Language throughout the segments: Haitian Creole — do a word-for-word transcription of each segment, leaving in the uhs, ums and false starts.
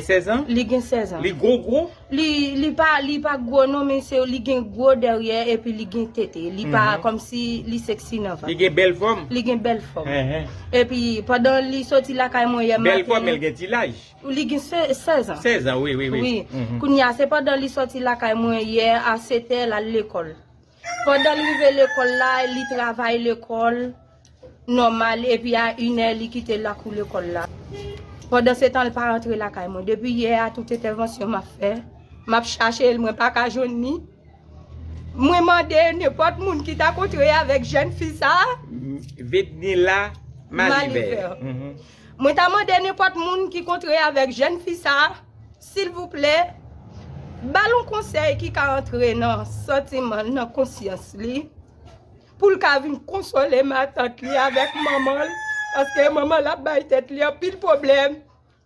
Sèz an? Li gen sèz an. Li gwo gwo? Li, li pa, li pa gwo non, men se, li gen gwo dèyè epi li gen tete. Li pa kòmsi li seksi nan vant. Li gen bèl fòm? Li gen bèl fòm. Epi, pandan li soti lakay mwen yè maten. Bèl fòm, men l gen ti laj? Li gen se- sèz an. Sèz an, wi, wi, wi. Wi. Kounye a, se pandan li soti lakay mwen yè a sèt è, l al lekòl. Pandan l rive lekòl la, li travay lekòl nòmal, epi a inè, li kite lakou lekòl la. Pandan se tan, l pa rantre lakay mwen. Depi yè a, tout entèvansyon m ap fè, m ap chache l, mwen pa ka jwenn li. Mwen mande nenpòt moun ki ta kontre avèk jèn fi sa a. Vednila Malivè. Mwen ta mande nenpòt moun ki kontre avèk jèn fi sa a, silvouplè, ba l yon konsèy ki ka antre nan santiman l, nan konsyans li, pou l ka vin konsole matant li avèk manman l, paske manman l ap bay tèt li anpil pwoblèm,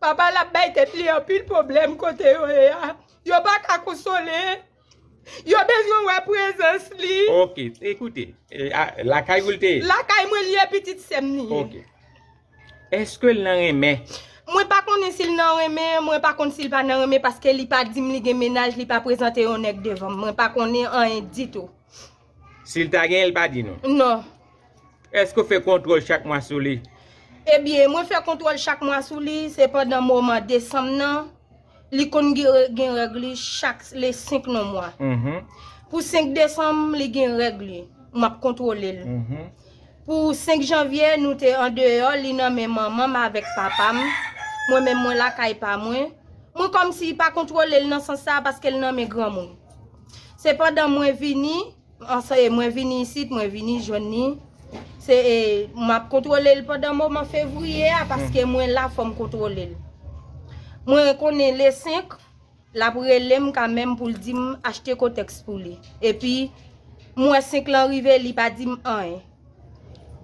papa l ap bay tèt li anpil pwoblèm kote yo ye a. Yo pa ka konsole. Yo bezwen wè prezans li. Ok, ekoute, e, a, lakay ou l te ye? Lakay mwen li ye, pitit sè m li ye. Ok. Èske l nan renmen? Mwen pa konnen si l nan renmen, mwen pa konn si l pa nan renmen, paske li pa di m li gen mennaj, li pa prezante yon nèg devan m. Mwen pa konnen anyen ditou. Si l ta genyen, l pa di nou? Non. Èske w fè kontwòl chak mwa sou li? Ebyen, mwen fè kontwòl chak mwa sou li, se pandan moman desanm nan, li konn gen, gen règ li chak le senk nan mwa. Pou senk desanm, li gen règ li. M ap kontwole l. Pou senk janvye, nou te andeyò, li nan men manman m avèk papa m. Mwen menm, mwen lakay pa mwen. Mwen kòmsi pa kontwole l nan sans sa, paske l nan men granmoun. Sepandan, mwen vini, ansa-, e mwen vini isit, mwen vini jwenn li. Se, e, m ap kontwole l pandan moman fevriye a, paske mwen la, fò m kontwole l. Mwen konnen le senk, l ap rele m kanmenm pou l di m achte kotèks pou li. Epi, m wè senk lan rive, li pa di m anyen.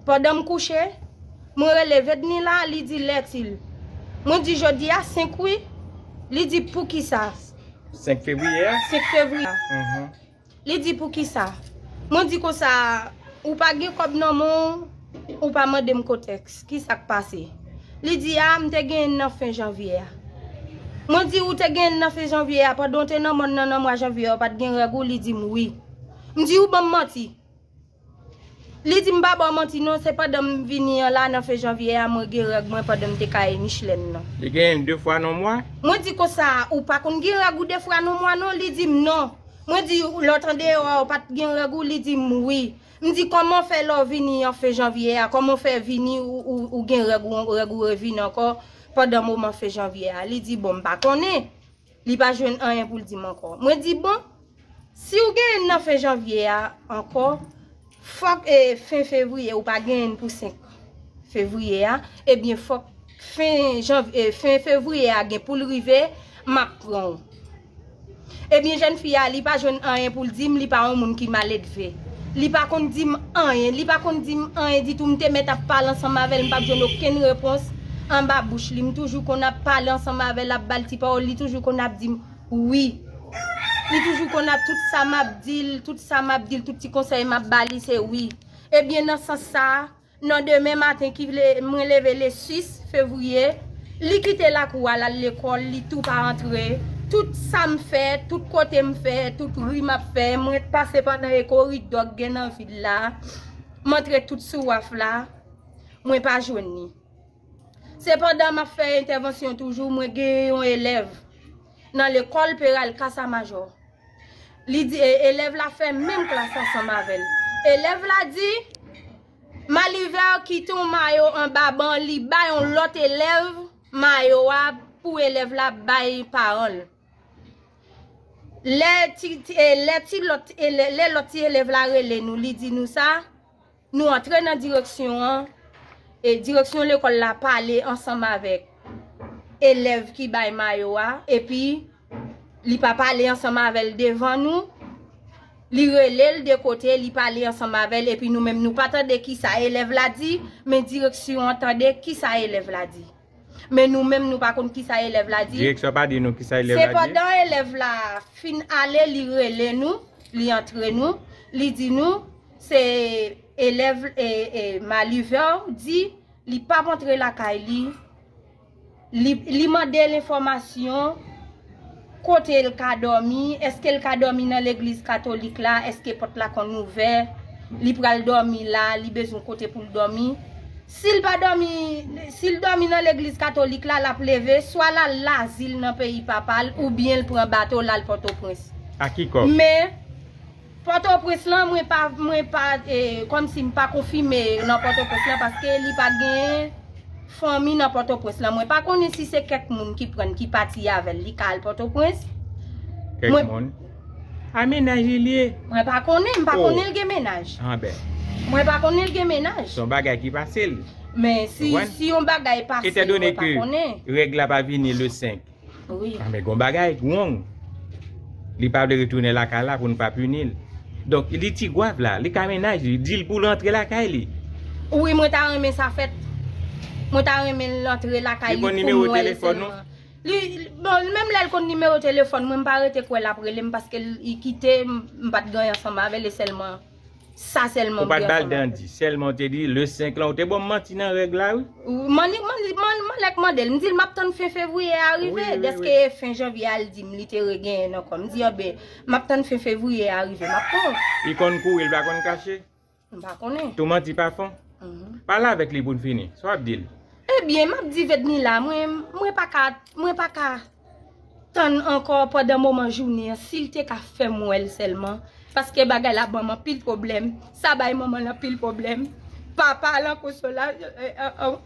Pandan m kouche, mwen rele Vednila, li di lètil. Mwen di jodi a senk wi. Li di poukisa? Senk fevriye a? Senk fevriye a. Li di poukisa? Mwen di konsa, ou pa gen kòb nan men w, ou pa mande m kotèks. Kisa k pase? Li di a, m te genyen nan fen janvye a. Mwen di ou te genyen nan fen janvye a, pandan w te nan mòn nan nan mwa janvye a, ou pa t gen règ ou? Li di m wi. M di ou ban m manti. Li di m pa ba w manti non, se pandan m vini an la nan fen janvye a, mwen gen règ mwen pandan m te kay Michelin nan. Li genyen de fwa nan mwa? Mwen di konsa, ou pa konn gen règ ou de fwa nan mwa non? Li di m non. Mwen di, lè w t andeyò a, ou pa t gen règ ou? Li di m wi. M di kòman w fè lè w vini an fen janvye a, kòman w fè vini ou, ou, ou gen règ ou, règ ou revini ankò pandan moman fen janvye a? Li di bon, m pa konnen. Li pa jwenn anyen pou l di m ankò. Mwen di bon, si w genyen nan fen janvye a ankò, fòk, e, fen fevriye, ou pa genyen pou senk fevriye a, ebyen fòk fen janv-, e, fen fevriye a gen pou l rive, m ap pran w. Ebyen jèn fi a, li pa jwenn anyen pou l di m, li pa yon moun ki maledve. Li pa konn di m anyen, li pa konn di m anyen ditou. M te mèt ap pale ansanm avè l, m p ap jwenn okenn repons anba bouch li. M toujou konn ap pale ansanm avè l, ap ba l ti pawòl, li toujou konn ap di m wi. Li toujou konn ap, tout sa m ap di l, tout sa m ap di l, tout ti konsèy m ap ba li, se wi. Ebyen, nan sans sa a, nan demen maten ki vle, mwen leve le sis fevriye, li kite lakou a, l al lekòl, li tou pa antre. Tout sa m fè, tout kote m fè, tout ri m ap fè, mwen pase pandan e koridò k gen nan vil la, m antre tout sou waf la, mwen pa jwenn li. Sepandan, m ap fè entèvansyon toujou, mwen gen yon elèv nan lekòl Peral Kasamajò. Li di, e, elèv la fè menm klas ansanm avè l. Elèv la di, Malivè kite yon mayo anba ban, li bay yon lòt elèv mayo a pou elèv la bay paran l. Lè ti, ti, e, lè ti lòt, e, lè, lè lòt ti elèv la rele nou, li di nou sa, nou antre nan direksyon an, e direksyon lekòl la pale ansanm avèk elèv ki bay mayo a, epi li pa pale ansanm avè l devan nou, li rele l de kote, li pale ansanm avè l, epi nou menm nou pa tande kisa elèv la di, men direksyon an tande kisa elèv la di. Men nou menm nou pa konn kisa elèv la di. Direksyon pa di nou kisa elèv la di. Sepandan elèv la fin ale, li rele nou, li antre nou, li di nou, se elèv, e, e, Malivè di, li p ap antre lakay li Li, li mande l enfòmasyon, kote l ka dòmi, èske l ka dòmi nan legliz katolik la, èske pòt la konn ouvè, li pral dòmi la, li bezwen kote pou l dòmi. Si l pa dòmi, si l dòmi nan legliz katolik la, l ap leve, swa l al lazil nan peyi papa l, oubyen l pran bato, l al Pòtoprens. A ki kòb? Men, Pòtoprens lan, mwen pa, mwen pa, eh, kòmsi m pa konfime nan Pòtoprens lan, paske li pa gen fanmi nan Pòtoprens lan. Mwen pa konnen si se kèk moun ki pran, ki pati avè l, li ka al Pòtoprens. Kèk moun? A, mennaj li ye? Mwen pa konnen, m pa konnen l gen mennaj. Anben. Mwen pa konnen l gen mennaj. Se yon bagay ki pase l. Men si, si yon bagay pase l, mwen pa konnen. Etandone ke règ la pa vini le senk. Wi. A, men gon bagay wrong. Li pa vle retounen lakay la pou n pa pini l. Donk, li Tigwav la, li ka mennaj li, di l pou l rantre lakay li. Wi, mwen ta renmen sa fèt. Mwen ta renmen l rantre lakay li pou m wè l sèlman. Li, bon, menm lè l konn nimewo telefòn mwen, m pa rete kwè l ap rele m paske l, li kite m, m pa t gen anyen ansanm avè l, e sèlman sa sèlman m gen ansanm avè l. Ou pa t ba l dandi, sèlman w te di le senk lan, ou te ban m manti nan règ la, wi. Wi, m annik, m annik, m an, m annik mande l, m di l m ap tann fen fevriye a rive, dèske fen janvye a l di m li te regenyen nan kò m. M di, anben, m ap tann fen fevriye a rive, m ap pran w. Li konn kouri, li pa konn kache? M pa konnen. Tou manti pa fon. Pale avèk li pou n fini. Sa w ap di l? Ebyen, m ap di Vednila, mwen, mwen pa ka, mwen pa ka tann ankò pandan moman jounen an, si l te ka fè m wè l sèlman. Paske bagay la ban m anpil pwoblèm. Sa bay manman l anpil pwoblèm. Papa l an Konsola, eh, eh, eh.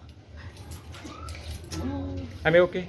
A, men oke.